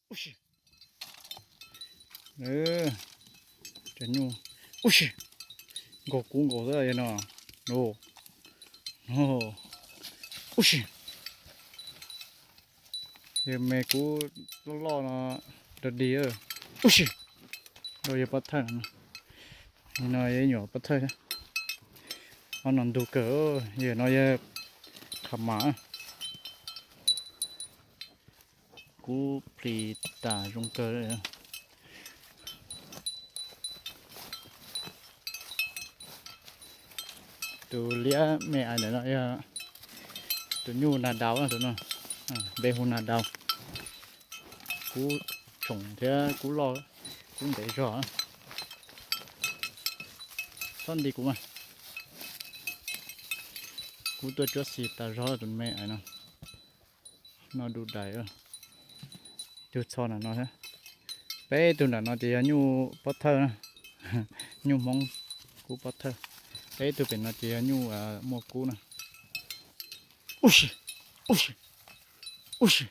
Ub si, cov nyuj, ub si, nkaus kub nkaus xwb no. Ub si, yog me kub loj loj no, rog dig. Ub si, yog pob thawj no, no yog ib nyuam pob thawj. Ob no ntug kawg, yog no yog qhav mas. Kub plis tas zoo kawg. Tus liab me ais ntawm no yog tus nyuj nas daus, tus no npe hu nas daus. Kub tsoom thiab kub loj, kub ntev zog. Txhob nti kuv mas. Kub tuaj cuab xis tas zog tus me ais no. No du dais, tug txho nram no thiab. Peb tug nram no ces yog nyuj pob thawj na, nyuj Hmoob kub pob thawj. Peb tug pem no ces yog nyuj muaj kub na. Ub si, ub si, ub si,